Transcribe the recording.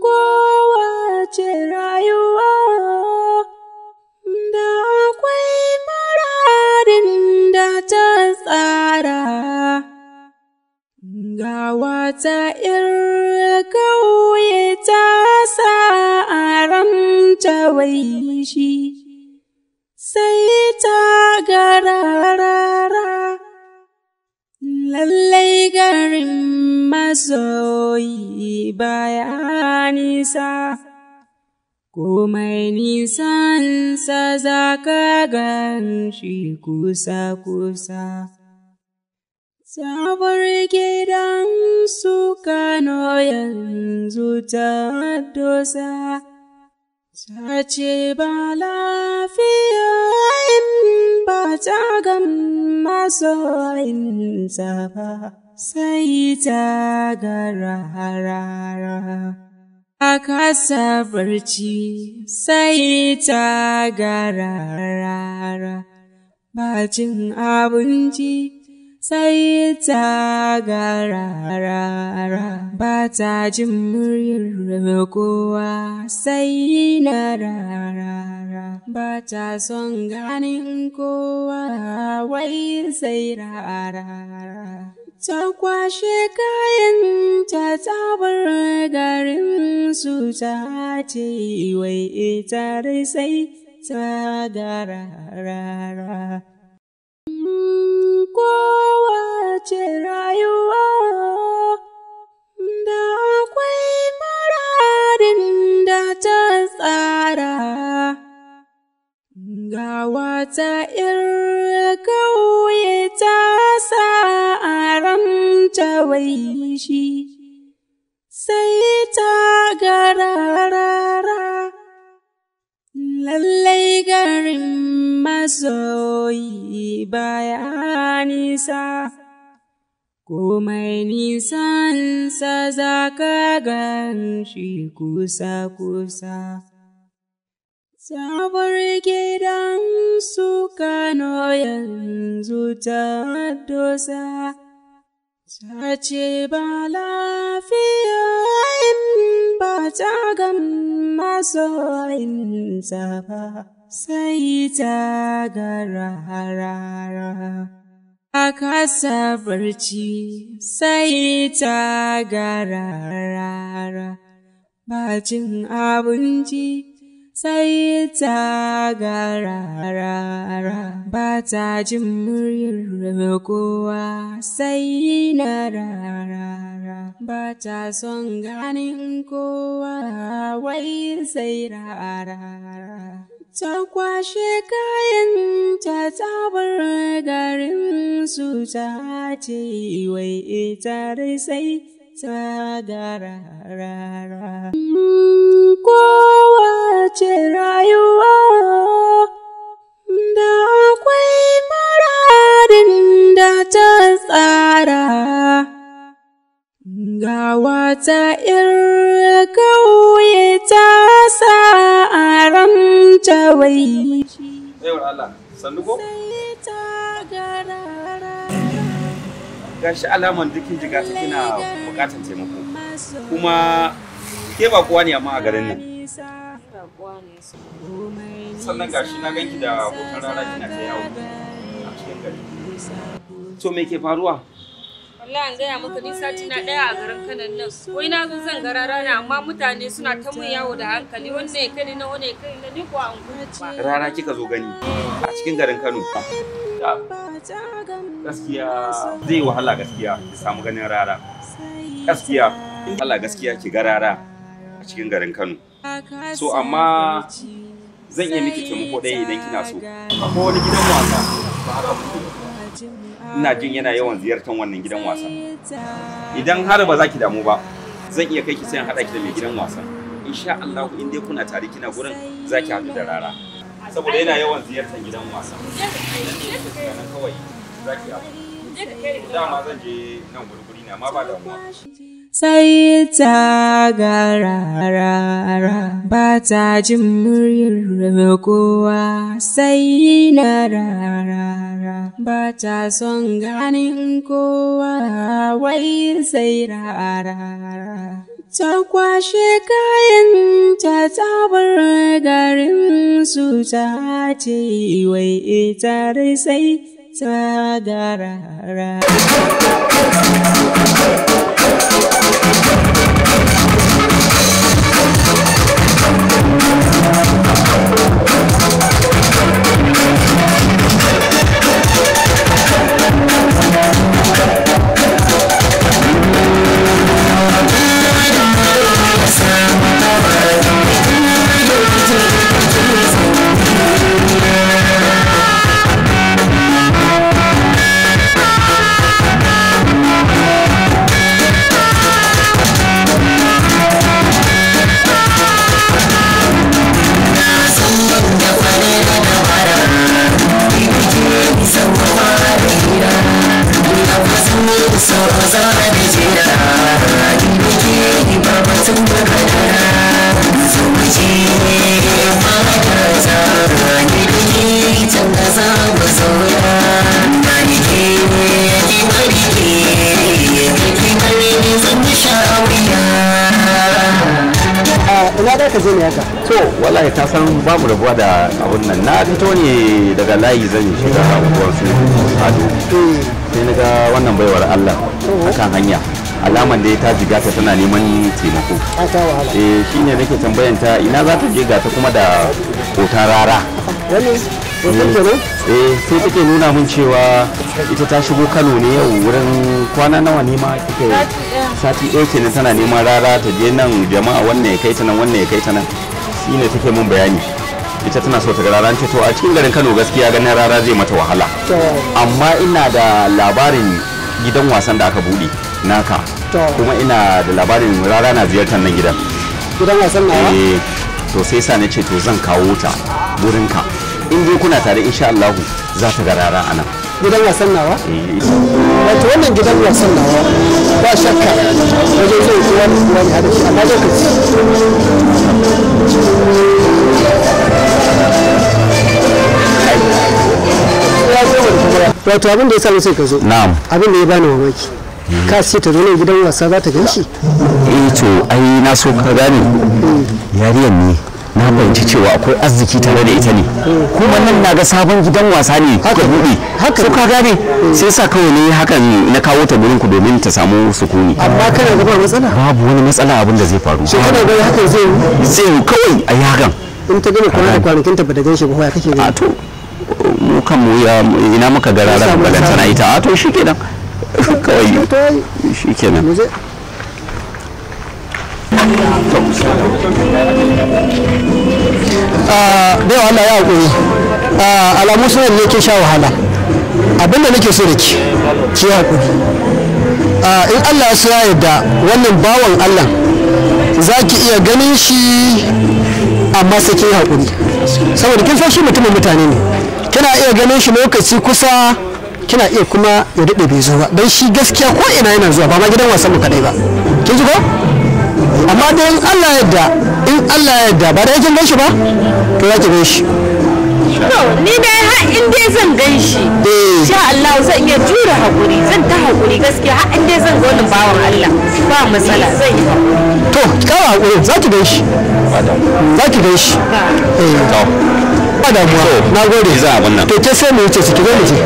Kowace rayuwa da akwai muradin da ta tsara. Ga wata ‘yar ƙauye ta sa a ranta wai shi, sai ta ga rarara. Lallai garin masoyi baya nisa, komai nisansa za ka gan shi kusa-kusa. Ta bar gidan su Kano yanzu ta dosa, ta ce ba lafiya in ba ta ga masoyinta ba, sai ta ga rarara. A kasa barci sai ta ga rarara, ba cin abinci sai ta ga rarara, ba ta jin muryar kowa sai na rarara, ba ta son ganin kowa wai sai rarara. Ta kwashe kayan ta bar garin su ta ce wai ita dai sai ta ga rarara. Kowace rayuwa da akwai muradin da ta tsara. Ga wata ‘yar ƙauye ta sa a ranta wai shi, sai ta ga rarara. Lallai garin masoyi baya nisa, komai nisansa za ka gan shi kusa-kusa. Ta bar gidan su Kano yanzu ta dosa, ta ce ba lafiya in ba ta ga masoyinta ba, sai ta ga rarara. A kasa barci sai ta ga rarara, ba cin abinci sai ta ga rarara, ba ta jin muryar kowa sai na rarara, ba ta son ganin kowa wai sai rarara. Ta kwashe kayan ta bar garin su ta ce wai ita dai sai ta ga rarara. Kowace rayuwa da akwai muradin da ta tsara. Ga wata ‘yar ƙauye ta sa a ranta wai shi, Baiwar Allah, sannu ko? sai ta ga rarara. Gashi alaman dukkin jiga ta kina bukatan taimako. Kuma ke ba kowa ne amma a garin nan. Sannan gashi na ganki da hoton rara kina ta yawo a cikin gari. To me ke faruwa? Wallahi an gaya maka ni sati na ɗaya a garin Kanan nan. Wai na zo zan ga rara amma mutane suna ta mun yawo da hankali, wannan ya kai ni na, wannan ya kai ni na, ni kuwa an gudu ba. Rara kika zo gani a cikin garin Kano. Gaskiya zai wahala gaskiya ki samu ganin rara. Gaskiya Allah gaskiya ki ga rara a cikin garin Kano. So amma zan iya miki taimako ɗaya idan kina so. Akwai wani gidan wasa ba haka muke. Ina jin yana yawan ziyartar wannan gidan wasa. Idan har ba za ki damu ba, zan iya kai ki sai in haɗa ki da mai gidan wasan. Insha Allah in dai kuna tare kina gurin za ki haɗu da rara. Saboda yana yawan ziyartar gidan wasa. Nan kawai za ki abu. Dama zan je nan guri ne amma ba damuwa. Sai ta ga rarara, ba ta jin muryar kowa sai na rarara, ba ta son ganin kowa wai sai rarara. Ta kwashe kayan ta tabar garin su ta ce wai ita dai sai ta garara. Ina da ka je ne haka? To wallahi ka san babu rabuwa da abun nan, na fito ne daga layi zan shiga unguwar su Ado, sai na ga wannan baiwar Allah akan hanya, alaman da ta jiga ta tana neman taimako. Ta wahala. Eh, shine nake tambayan ta ina za ta je, ga ta kuma da hoton rara. Wannan hoton kenan? Eh, sai take nuna mun cewa ita ta shigo Kano ne yau wurin kwana nawa ne ma kike? Sati ɗaya kenan tana neman rara, ta je nan jama'a wannan ya kai ta nan, wannan ya kai ta nan. Shine take mun bayani ita tana so ta ga rara. Ce to a cikin garin Kano gaskiya ganin rara zai mata wahala, amma ina da labarin gidan wasan da aka buɗe naka, kuma ina da labarin rara na ziyartar nan gidan. Gidan wasan nawa? Eh, to sai sa nace to zan kawo ta gurin ka, in dai kuna tare insha Allah za ta ga rara anan. Gidan wasan nawa? Wato wannan gidan wasan nawa ba shakka wajen zai kowa da kowa ne hada shi, amma lokaci. Wato abin da ya samu sai ka zo. Na'am. Abin da ya bani mamaki. Ka ce ta zo nan gidan wasa za ta gan shi? Eh to ai na so ka gane yariyar ne, na fahimci cewa akwai arziki tare da ita ne, kuma nan na ga sabon gidan wasa ne kuka buɗe, so ka gane sai sa kawai ne hakan na kawo ta gurin ku domin ta samu sukuni. Amma kana ga ba matsala? Babu wani matsala abin da zai faru. Shi kana ga hakan zai yi? Zai yi kawai a yi hakan. In ta gama kwana da kwanakin ta bata gan shi ba ya kake gani? A to mu kan mu ya ina muka ga ranar balantana ita, a to shikenan kawai shikenan. Bai Allah ya haƙuri, alamu suna ne ke sha wahala. Abinda nake so da ki ki haƙuri, in Allah ya so ya yarda wannan bawan Allah za ki iya ganin shi, amma sai kin haƙuri, saboda kin san shi mutumin mutane ne. Kina iya ganin shi lokaci kusa, kina iya kuma ya daɗe bai zo ba, don shi gaskiya ko ina yana zuwa, ba ma gidan wasan mu kaɗai ba, kin ji ko? Amma dai in Allah yadda, in Allah yadda ba da yakin gan shi ba to za ki gan shi. To ni dai har in dai zan gan shi insha Allah zan iya jure hakuri, zan ta hakuri gaskiya har in dai zan ga wannan bawan Allah ba matsala, zan yi hakuri. To ki kawo hakuri, za ki gan shi, za ki gan shi. Eh, ba damuwa, na gode. Za abin nan. To ke sai mu wuce ciki, zo mu je.